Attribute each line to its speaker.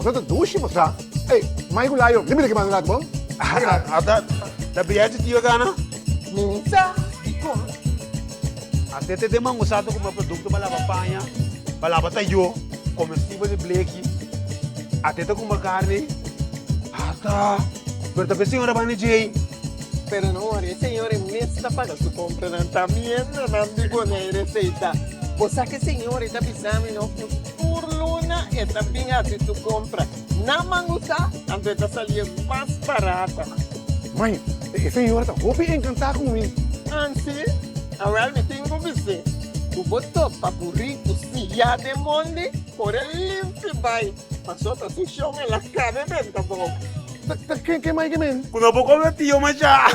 Speaker 1: Boso ta dushi bo sa. Ey, Mai ku Layo, mi mira ki manda lat bon.
Speaker 2: Ata, ta biachi tio gana?
Speaker 3: Mi sa dikon.
Speaker 2: Ate te den mangusato kumpra produkto pa laba paña, pa laba tayó, komestibel di bleki. Ate ta kumpra karni. Ata, pero ta pe señora banda djei.
Speaker 3: Pero no wori, e señor e mes ta paga su compranan ta miendo nan di Bonaire esey ta. Bo sa ke señor e ta bisa mi no cu tur luna e ta bin haci su compra na Mangusa anto e ta salié mas barata.
Speaker 1: Mai, e señora ta hopi encantá cu mi.
Speaker 3: Ansi, awel mi tin cu bis'é cu bo topa buritu siya den mondi, por e limpi bay. Paso ta su shon el a cabe benta bo.
Speaker 1: Ta ken ke mai ke men?
Speaker 2: Ku no por come tio masha.